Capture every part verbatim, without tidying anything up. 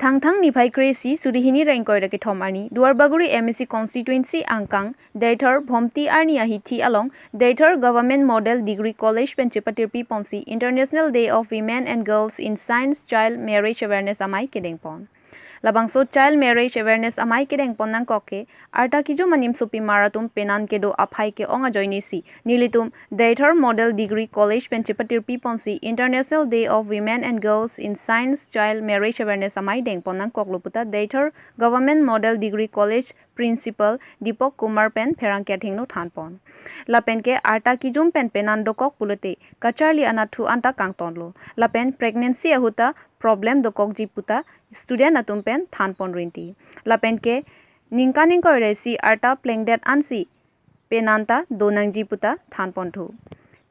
Thangthang niphai kre-isi suri hini ra ingkoi ra kethom arni Duarbagori M A C constituency angkang Deithor Bhomti arni ahithi along Deithor Government Model Degree College pen chepatirpi ponsi International Day of Women and Girls in Science Child Marriage Awareness Amei kedengpon. Labangso Child Marriage Awareness Amei kedengpon nangkok ke arta kijum animsopimar atum penan kedo aphai ke-ong ajoinesi nelitum Deithor Model Degree College pen chepatirpi ponsi International Day of Women and Girls in Science Child Marriage Awareness Amei dengpon nangkoklo puta Deithor Government Model Degree College Principal Deepak Kumar pen pherangke athengno thanpon. Lapen ke arta kijum pen penan dokok pulote kacharli anatthu anta kangtonlo. Lapen pregnancy ahut ta problem dokokji puta student atum pen thanpon rinti. Lapen ke ningkan ingkoi ra isi arta plengdet ansi penan ta donangji puta thanponthu.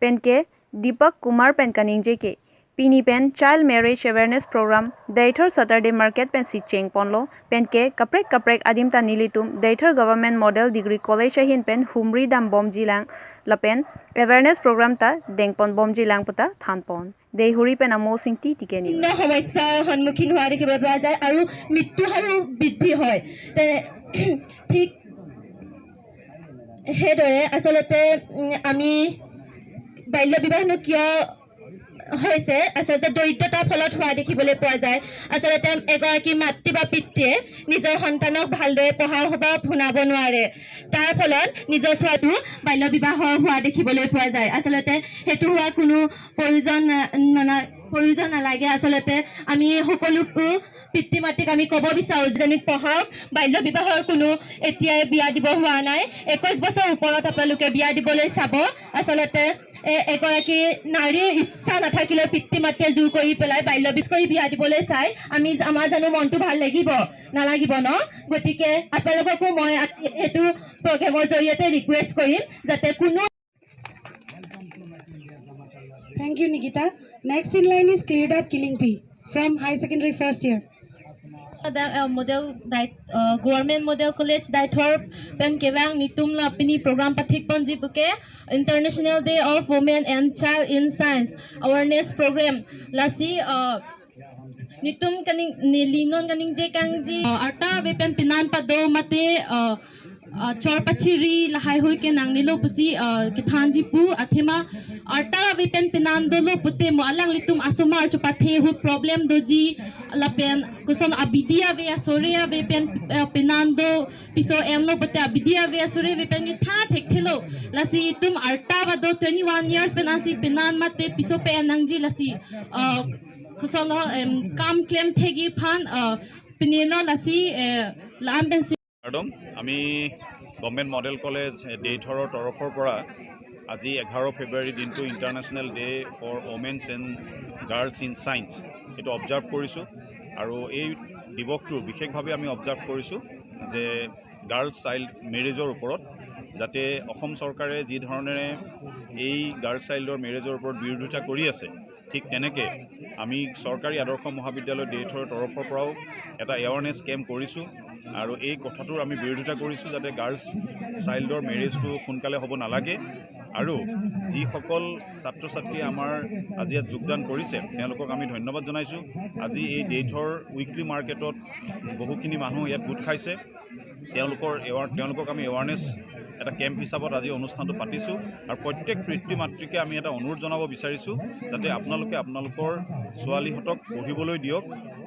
Pen ke Deepak Kumar pen kaningje ke pini pen Child Marriage Awareness Program Deithor Saturday Market pensi chengponlo. Pen ke kaprek kaprek adim ta nelitum Deithor Government Model Degree College ahin pen humri dambomjilang lapen awareness program ta dengponbomjilang puta thanpon. Deithor pen Amos Ingti, T K News. বিভিন্ন সমস্যাৰ সন্মুখীন হোৱা দেখিবলৈ পোৱা যায় আৰু মৃত্যু হাৰো বৃদ্ধি হয়। তে ঠিক সেইদৰে আচলতে, উম, আমি বাল্য বিবাহনো কিয় হৈছে, আচলতে দৰিদ্ৰতাৰ ফলত হোৱা দেখিবলৈ পোৱা যায়। আচলতে এগৰাকী মাতৃ বা পিতৃয়ে নিজৰ সন্তানক ভালদৰে পঢ়া শুনা শুনাব নোৱাৰে, তাৰ ফলত নিজৰ ছোৱালীও বাল্য বিবাহ হোৱা দেখিবলৈ পোৱা যায়। আচলতে সেইটো হোৱা কোনো প্ৰয়োজন না-, নালা-, প্ৰয়োজন নালাগে। আচলতে আমি সকলো পিতৃ মাতৃক আমি ক'ব বিচাৰোঁ, যেনে পঢ়াওক, বাল্য বিবাহৰ কোনো এতিয়াই বিয়া দিব হোৱা নাই। একৈশ বছৰ ওপৰত আপোনালোকে বিয়া দিবলৈ চাব। আচলতে এ-, এগৰাকী নাৰীৰ ইচ্ছা নাথাকিলেও পিতৃ মাতৃয়ে জোৰ কৰি পেলাই বাল্য বিবাহ কৰি বিয়া দিবলৈ চায়। আমি, আমাৰ জানো মনটো ভাল লাগিব? নালাগিব ন? গতিকে আপোনালোককো মই আজি এইটো প্ৰগ্ৰেমৰ জৰিয়তে ৰিকুৱেষ্ট কৰিম যাতে কোনো Thank you, Nikita. Next in line is Cleared Up Killingpi from High Secondary first year. Da, uh, model Dai-, uh, Government Model College Deithor pen kevang nelitum la pini program pathikponji puke International Day of Women and Child in Science Awareness Program. Lasi, uh, nelitum kaning, neli non kaningje kangji, uh, arta ave pen penan pado mate, uh, uh, chor pachiri lahaihui ke nangnelo pusi, uh, kethanji pu athema arta ave pen penan dolo pute mo alanglitum asomar chopathe ahut problem doji lapen koson abidi ave asore ave pen, uh, penan do piso enlo pute abidi ave asore ave pen kethan thekthelo. Lasi itum arta pado twenty-one years pen ansi penan mate piso pe-en nangji lasi, uh, koson lo, em, kam klemthekji aphan, uh, pinelo lasi, eh, la-an pensi Kardom, আমি government model college, এ, দেইথৰৰ তৰফৰ পৰা আজি এঘাৰ ফেব্ৰুৱাৰী দিনটো international day for womens and girls in science এইটো অবজাৰ্ভ কৰিছোঁ। আৰু এই দিৱসটো বিশেষভাৱে আমি অবজাৰ্ভ কৰিছোঁ যে গাৰ্লছ চাইল্ড মেৰেজৰ ওপৰত, যাতে অসম চৰকাৰে যি ধৰণেৰে এই গাৰ্লছ চাইল্ডৰ মেৰেজৰ ওপৰত বিৰোধিতা কৰি আছে, ঠিক তেনেকে আমি চৰকাৰী আদৰ্শ মহাবিদ্যালয় দেইথৰ তৰফৰ পৰাও এটা এৱাৰনেছ কেম্প কৰিছোঁ। আৰু এই কথাটোৰ আমি বিৰোধিতা কৰিছোঁ যাতে গাৰ্লছ চাইল্ডৰ মেৰেজটো সোনকালে হ'ব নালাগে। আৰু যিসকল ছাত্ৰ ছাত্ৰীয়ে আমাৰ আজি ইয়াত যোগদান কৰিছে, তেওঁলোকক আমি ধন্যবাদ জনাইছোঁ। আজি এই দেইথৰ উইকলি মাৰ্কেটত বহুখিনি মানুহ ইয়াত গোট খাইছে। তেওঁলোকৰ এৱাৰ-, তেওঁলোকক আমি এৱাৰনেছ এটা কেম্প হিচাপত আজি অনুষ্ঠানটো পাতিছোঁ। আৰু প্ৰত্যেক পিতৃ মাতৃকে আমি এটা অনুৰোধ জনাব বিচাৰিছোঁ যাতে আপোনালোকে আপোনালোকৰ ছোৱালীহঁতক পঢ়িবলৈ দিয়ক,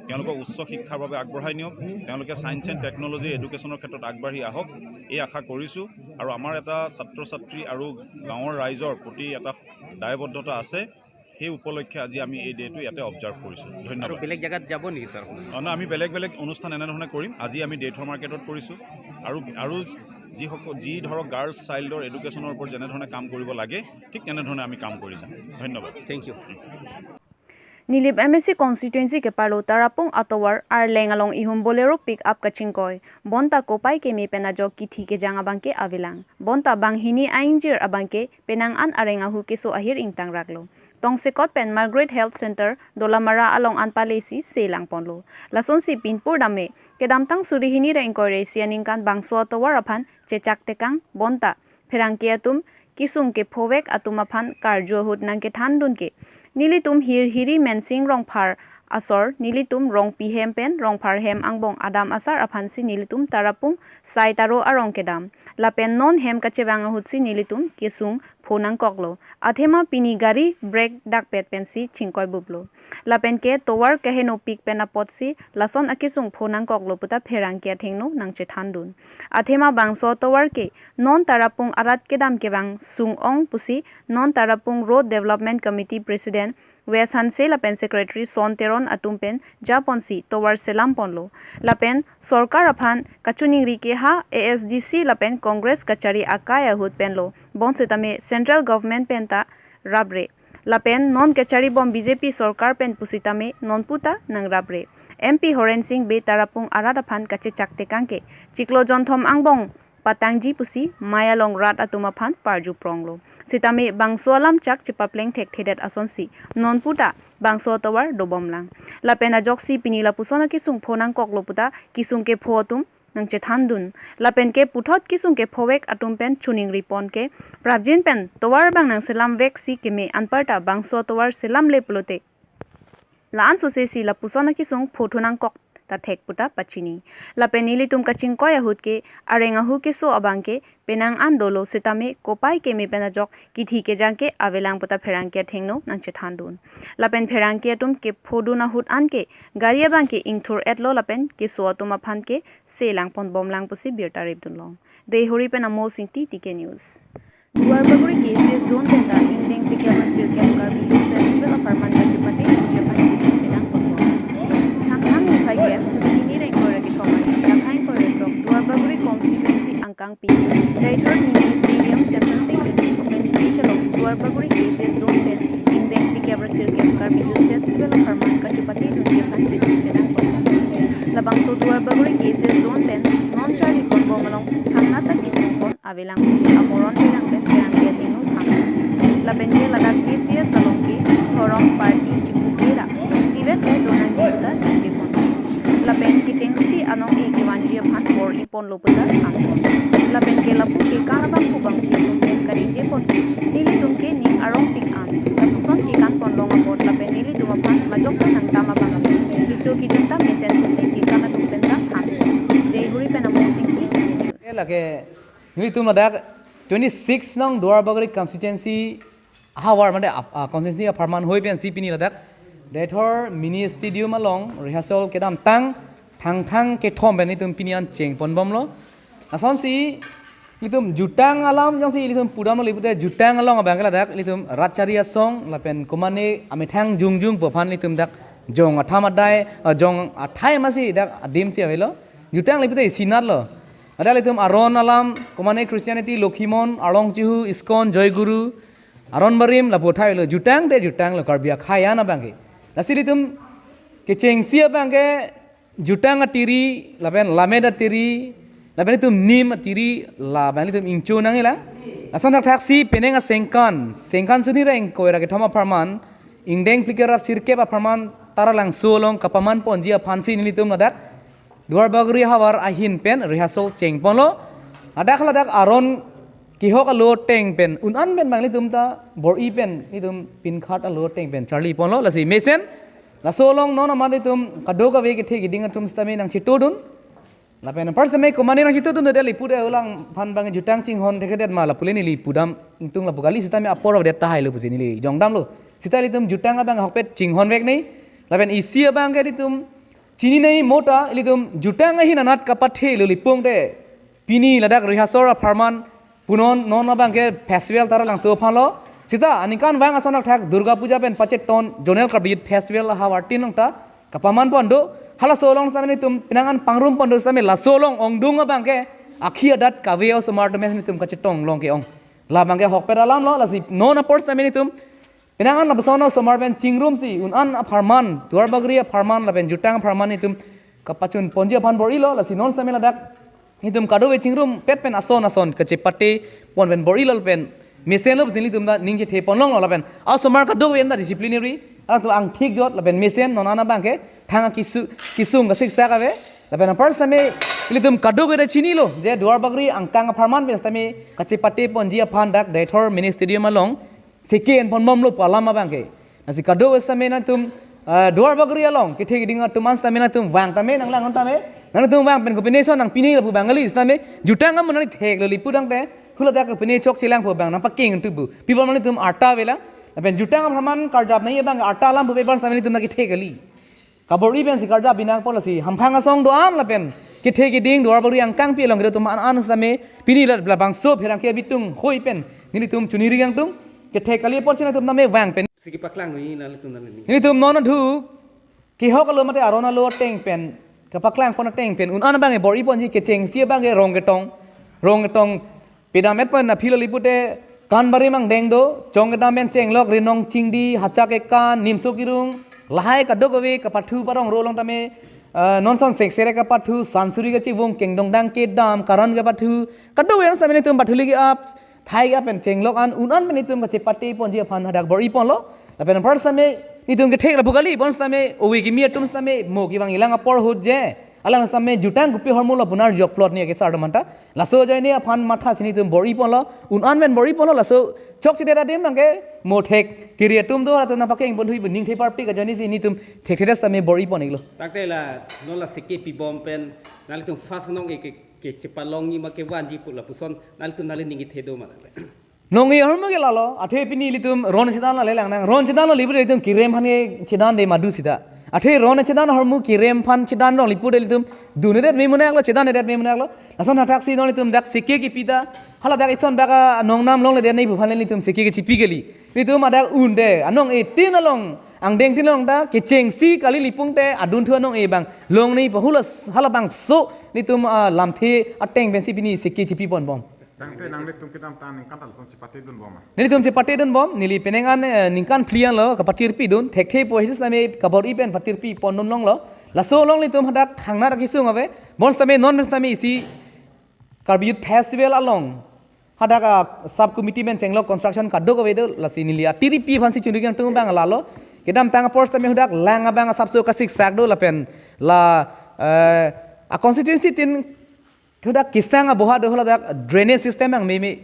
তেওঁলোকক উচ্চ শিক্ষাৰ বাবে আগবঢ়াই নিয়ক, তেওঁলোকে ছায়েন্স এণ্ড টেকন'লজি এডুকেশ্যনৰ ক্ষেত্ৰত আগবাঢ়ি আহক, এই আশা কৰিছোঁ। আৰু আমাৰ এটা ছাত্ৰ ছাত্ৰী আৰু গাঁৱৰ ৰাইজৰ প্ৰতি এটা দায়বদ্ধতা আছে। সেই উপলক্ষে আজি আমি এই ডেটো ইয়াতে অবজাৰ্ভ কৰিছোঁ। আৰু ধন্যবাদ। বেলেগ জেগাত যাব নেকি, ছাৰ? অ, নহয়, আমি বেলেগ বেলেগ অনুষ্ঠান এনেধৰণে কৰিম। আজি আমি দেইথৰ মাৰ্কেটত কৰিছোঁ আৰু, আৰু যিসকল, যি ধৰক গাৰ্লছ চাইল্ডৰ এডুকেশ্যনৰ ওপৰত যেনেধৰণে কাম কৰিব লাগে, ঠিক তেনেধৰণে আমি কাম কৰি যাম। ধন্যবাদ। Thank you. Nilip M A C constituency ke-arlo Tarapung atovar arleng along ihum Bolero pick up kachingkoi. Bonta kopai keme pen ajok kithi kejang abangke avelang. Bonta banghini a-ingjir abangke penang an areng ahu keso ahir ingtangraklo. Tongsekot pen Margaret Health Center Dolamara along an palesi selangponlo. Lasonsi pinpur dame kedamtang suri hini ra ingkoi ra isi aningkan bangso atovar aphan chechak tekang bonta pherangke atum kesung kephovek atum aphan karju ahut nangkethandun ke nelitum Hirhiri Mensing Rongphar asor nelitum Rongpi hem pen Rongphar hem angbong adam asar aphansi nelitum Tarapung Sai Taro arong kedam. Lapen non hem kachevang ahutsi nelitum kesung pho nangkoklo. Athema pini gari brake dakpet pensi chingkoibuplo. Lapen ke tovar kahenopik pen apotsi lason akesung pho nangkoklo puta pherangke athengno nangchethandun. Athema bangso tovar ke non Tarapung arat kedam kevang sung-ong pusi non Tarapung Road Development Committee President West Hanse lapen Secretary Son Teron atum pen japonsi tovar selam ponlo. Lapen sorkar aphan kachiningri ke ha A S D C lapen Congress kachari akai ahut penlo. Bonsitame Central Government pen ta rapre. Lapen non kachari bom B J P sorkar pen pusitame non puta nangrapre. M P Horen Sing Bey Tarapung arat aphan kachechak tekang ke chiklo jonthom angbong patangji pusi mei along rat atum aphan parju pronglo. Sitame bangso alam chak chepapleng thekthedet asonsi non puta bangso tovar dobomlang. Lapen ajoksi pini lapuson akesung pho nangkoklo puta kesung kepho atum nangchethandun. Lapen ke puthot kesung kephovek atum pen chiningri pon ke prapjin pen tovar bang nangselam veksi keme anparta bangso tovar selamle pulote la-an sosesi lapuson akesung pho thu nangkok ta thek puta pachini. Lapen nelitum kachingkoi ahut ke areng ahu keso abang ke penang an dolo sitame kopai keme pen ajok kithi kejang ke avelang puta pherangke athengno nangchethandun. Lapen pherangke atum kephodun ahut an ke gari abang ke ingthur-etlo lapen keso atum aphan ke selang ponbomlang pusi birta ripdunlong. Deihori pen Amo Singti, T K News. Duarbagori K C S zone pen ta ingdeng phlikep ra sirkep Karbi Youth Festival apharman kachepate nangji aphan kesung kedang ponbom. Thangthang niphai kep, Sudhini rengkor ra kethom arni, Thangthang kor ra throk, Duarbagori constituency angkang pi, Deithor Mini Stadium, Semson Sing Open Stage along Duarbagori K C S zone pen ingdeng phlikep ra sirkep Karbi Youth Festival apharman kachepate nangji aphan kesung kedang ponbom. Labangso Duarbagori K C S zone pen non charli ponbom along thangnat ta kesung pon avelang pusi amoron kelang pen pherangke athengno than. Lapen ke ladak K C S along ke thorom party chikupera isivet le donangji puta ningje pon. Lapen kechengsi anong-e kevanji aphan bor-i ponlo puta than pon. Lapen ke lapu kekan abang kubang pi atum pen kaningje pon, nelitum ke ning arongpik an lapuson kekan ponlong apot lapen nelitum aphan majok ta nangtam abang amen. Lito kijun ta mesen pusi kekan atum pen ta than pon. Deihori pen Amo Singti, T K News. Lake nelitum ladak twenty six nong Duarbagori constituency havar mate ap-, ah, constituency apharman hoi pensi pini ladak Deithor Mini Stadium along rehearsal kedamtang Thangthang kethom pen nelitum pini an cheng ponbomlo. Lasonsi nelitum jutang alam jongsi nelitum pudamlo le pute jutang along abang ke ladak nelitum rat chari asong lapen komane amethang jongjung pu aphan nelitum dak jong atham adai, ah, jong athai masi dak adimsi avelo. Jutang le pute isinatlo. Ada nelitum aron alam, komane Christianity, Lokhimon, Arlong Chihu, ISKCON, Joy Guru, aron barim, lapu athai lo, jutang te jutang lo, Karbi akhei an abang ke. Lasi nelitum kechengsi abang ke, jutang atiri, lapen lammet atiri, lapen nelitum nim atiri, labang nelitum ingcho nangjilang. Lason thakthaksi penang asengkan, sengkan suni ra ingkoi ra kethom apharman, ingdeng phlikep ra sirkep apharman, Taralangso along kapaman ponji aphansi nelitum ladak Duarbagori havar ahin pen rehearsal cheng ponlo. Ladak ladak aron kehok alo ateng pen un-an pen bang nelitum ta bor-i pen nelitum pinkhat alo ateng pen charli ponlo. Lasi mesen laso along non amat nelitum kadokave kethe keding atum sitame nangchetodun. Lapen apar sitame komane nangchetodun dodel ipu de ulang aphan bang jutang chinghon thekthe det ma lapu le neli pudam ingtung lapu kali sitame apor avedet tahai lo pusi neli jongdamlo. Sita nelitum jutang abang ahokpet chinghon vek nei. Lapen isi abang ke nelitum chini nei mota nelitum jutang ahin anat kapathe lo lipung te. Pini ladak rehearsal apharman punon non abang ke festival Taralangso aphanlo. Sita aningkanvang ason thakthak Durga Puja pen pacheton Zonal Karbi Youth Festival ahavar tin nong ta kapaman pon do. Halaso along sitame nelitum penang an pangrum pon do sitame laso along ongdung abang ke akhi adat kave osomar atum nelitum kachetong long ke-ong. Labang ke ahokpet alamlo, lasi non apor sitame nelitum penang an lapuson osomar pen chingrumsi un-an apharman, Duarbagori apharman lapen jutang apharman nelitum kapachun ponji aphan bor-ilo, lasi non sitame ladak nelitum kadokave chingrumpet pen ason ason kachepate pon pen bor-ilo pen mesenlo pusi nelitum ta ning chethe ponlonglo lapen osomar kadokave ta disciplinary, alangtum angthik jot lapen mesen non an abang ke thang kesu-, kesung kasiksak ave. Lapen apar sitame nelitum kadokave ta chinilo je Duarbagori angkang apharman pen sitame kachepate ponji aphan dak Deithor Mini Stadium along seke en ponbomlo pu alam abang ke. Lasi kadokave sitame nangtum Ah, Duar Bagori along kethe keding atum an sitame nangtum vang tame, nanglang tame, nangtum vang pen kopine ason nangpine lapu abang kali sitame, jutang amonit thek lo li pu tangte, hula dak kopine chokche langpo abang nangpakeng tu pu. Pi apot ma nelitum arta avelang, lapen jutang apharman karjap nangji abang arta alam pupe apot sitame nelitum nangkethe kali. Kabor-i pensi karjap binang apot lasi hamphang asong do-an lapen kethe keding Duar Bagori angkangpi along kedo atum an an sitame pini la labangso pherangke abitung hoi pen nelitum chuniri kangtung, kethe kali apotsi nangtum tame vang pen. Si kepaklang noi nangtum nangli. Nelitum non adhu kehok alo mate aron alo ateng pen, kepaklang pon ateng pen un-an abang bor-i ponji kechengsi abang rong ketong, rong ketong pedam-et pon aphi lo li pute, kan bari mangdeng do, chong kedam pen chenglok, rinong chingdi, hachak ekan, nimso kirung, lahai kadokave kapathu parong ro along tame, eh, non son seksere kapathu, sansuri kachivung, kengdongdang kedam, karan kapathu, kadokave an sitame nelitum pathu ligi ap, thai ap pen chenglok an, un-an pen nelitum kachepate ponji aphan hadak bor-i ponlo. Lapen apar sitame nelitum kethek lapu kali, bon sitame ove kimi atum sitame mo kevang ilang apor ahut je, alang sitame jutang kopi ahormu lo pu nar jok plot ni akesar do manta. Laso ajoine aphan matha si nelitum bor-i ponlo, un-an pen bor-i ponlo, laso chokchedet adim nangke mo thek kiri atum do, latum nangpakeng pon thui pu ningthe parpik ajoine si nelitum thekthedet sitame bor-i pon iklo. Tangte la non la seke pibom pen nanglitum first nong-e ke, kechepalongji ma kevanji pu lapuson nanglitum nanglining kethe do ma tangte. Nong-e ahormu ke lalo, athe pini ilitum ron chedan lale lang nang. Ron chedan lo li pute ilitum kirem aphan kechedan de madu sita. Athe ron chedan ahormu kirem aphan chedan rong li pute ilitum dundedet me munak lo, chedandedet me munak lo. Lason hadak si non ilitum dak seke kepi ta, hala dak ison bak anong nam longledet nangji pu aphan ilitum seke kechepi kali. Ilitum hadak un de, anong-e tin along, angdeng tin along ta kechengsi kali li pute adunthu anong-e abang longnangji pu hula s-, halabangso nelitum, ah, lamthe ateng pensi pini seke chepi ponbom. Tangte nanglitum kedamtang ningkan ta lason chepatedunbom ma? Nelitum chepatedunbom, neli penang an, eh, ningkan phli anlo kapatirpidun, thekthe puvoiphit sitame kabor-i pen patirpi pondun longlo. Laso along nelitum hadak thangnat akesung ave, bon sitame non pen sitame isi Karbi Youth Festival along hadak a sub committee pen chenglok construction kadokave do, lasi neli atirpi aphansi chunri kangtung abang lalo. Kedamtang apor sitame hadak lang abang asapso kasiksak do lapen la, eh, a constituency tin hadak kesang aboha do, hala dak drainage system abang meme.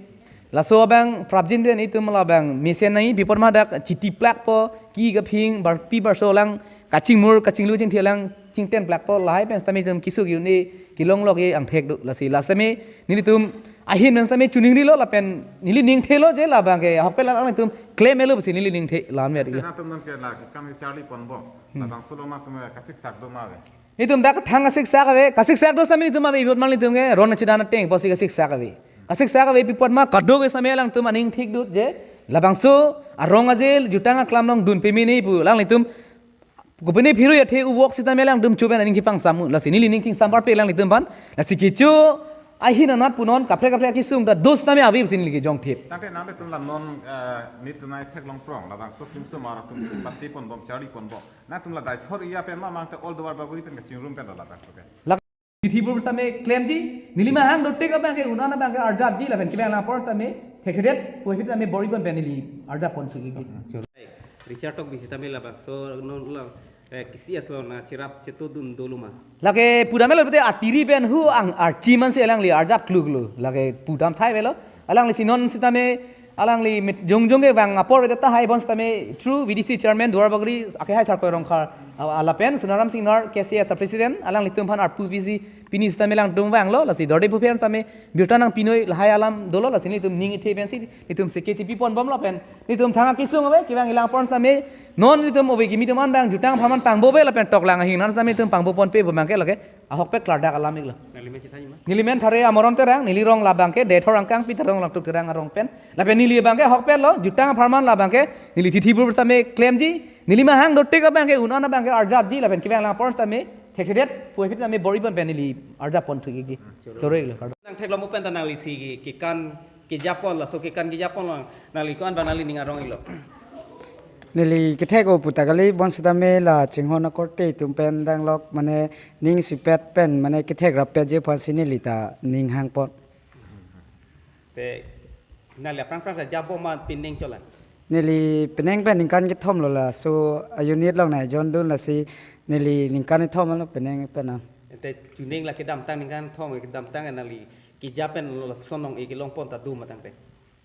Laso abang prapjin den itum labang mesen nangji, pi apot ma dak chitiplakpo, ki kaphing, barpi barso lang, kachingmur, kachinglu chingthi lang, chingtenplakpo, lahai pen sitame itum kesuk un-e, kelonglok-e angthek do, lasi. La sitame nelitum ahin pen sitame chuningrilo lapen neli ningthelo je labang ke, ahokpet lang itum klem-etlo pusi neli ningthe, lam ya. Tangte nangtum nonke la kekan kecharli ponbom. Hmm. Labangso along nangtum kasiksak do ma ave? Itum dak thang kasiksak ave, kasiksak do sitame itum ave, pi apot ma itum ke ron chedan ateng pusi kasiksak ave. Kasiksak ave pi apot ma kadokave sitame alangtum aning thik dut je, labangso arong aje jutang aklam along dun peme nangji pu, alanglitum kopine phirui athe uvok sitame alangtum chuben aning chipangsam, lasi neli ning chingsam parpik alanglitum aphan, lasi kecho ahin anat punon kaprek kaprek akesung ta do sitame ave pusi neli kejong thip. Tangte nangtum la non, eh, nelitum nai theklong prong, labangso kimsomar atum pati ponbom, charli ponbom. Nangtum la Deithor area pen ma mangte all Duar Bagori pen kachingrum pen lo labangso ke? La titibur sitame klemji, neli mahang dotik abang ke un-an abang ke arjapji lapen kevang lang apor sitame thekthedet puvoiphit sitame bor-i pon pen neli arjap pon thuji. Richard Tokbi sitame labangso non la, eh, kisi aslo nangcherap chetodun dolo ma? Lake pudamelo pute atiri pen hu ang archi mansi alangli arjap kluklo. Lake pudam thai avelo. Alangli si non sitame alangli mit jongjong kevang apor ave tahai, bon sitame through V D C chairman Duar Bagori ake hai Sarkoi Rongkhar, a, lapen Sonaram Singnar K C S president, alanglitum aphan arpu pisi pini sitame alangtum vanglo, lasi dorde phupen sitame birta nangpi noi lahai alam dolo, lasi nelitum ning ithe pensi nelitum seke chepi ponbomlo pen nelitum thang akesung ave, kevang ilang apor sitame non nelitum ove kimi atum an abang jutang apharman pangbo ave lapen toklang ahin an sitame nelitum pangbo ponpe pu abang ke lake ahokpet klardak alam iklo. Nangli men chethanji ma? Neli men Thare Amoron Terang, neli rong labang ke Deithor angkangpi Terang Langtuk Terang arong pen. Lapen neli abang ke ahokpetlo, jutang apharman labang ke neli titibur sitame klemji, neli mahang dotik abang ke un-an abang ke arjapji lapen kevang lang apor sitame thekthedet puvoiphit sitame bor-i pon pen neli arjap pon thuji. Choro iklo. Nangtheklong pen ta nangli si ke, kekan kejapon, laso kekan kejapon lang nangli ko-an abang nanglining arong iklo? Neli kethek-o pu ta kali, bon sitame la chinghon akorte atum pen danglok mane ning isipet pen mane kethek rappetji aphansi neli ta ning hangpon. Te nangli aphrang aphrang ta japbom ma pining chola? Neli pining pen ningkan kethom lo, laso a-unit along nai jondun, lasi neli ningkan kethom lo pining pen an. Te chuning la kedamtang ningkan thom kedamtang nangli kejap pen lo lapuson nong-e kelong pon ta do ma tangte?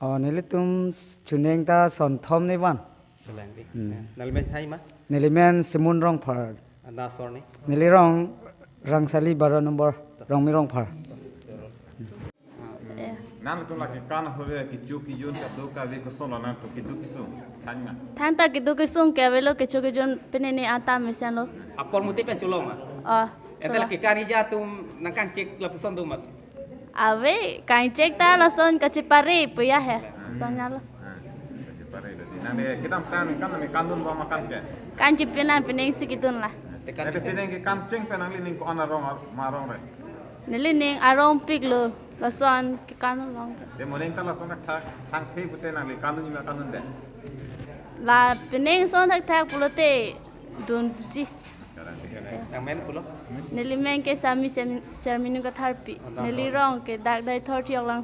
Oh, nelitum s-, chuning ta son thom ni van. Sulang di. Hmm. Ya. Nangli men hai ma? Neli men Simon Rongphar. Anda asor ni? Neli rong Rangsali baro nombor, Rongmi Rongphar. Eh. Nangtum la kekan ahut kecho kejun kadokave kosonlo, nangtum keduk kesung? Thanma. Thangta keduk kesung ke avelo, kecho kejun pini ni anta mesenlo. Apor muti pen chulo ma? Oh, ente chulo. La kekan ija atum nangkangchek lapuson do ma? Ave, kangchek ta lason kachepare puya he. Sonjalo. Ah, kachepare berarti. Nangli kedamtang ningkan nangli kandun bom ma kan ke? Kan chipin lang, pining si kidun la. Nangli pining kekan cheng pen nanglining ko-an arong, ma arong re? Nelining arongpiklo, lason kekan long. Te moning ta lason thakthak thangthe pute nangli kandun ma kandunde? La pining son thakthak pulote dunji. Nang men pulo? Neli men ke Sami Sem-, Serminu Katharpi. Anda asor? Neli rong ke dak Deithor Tioklang.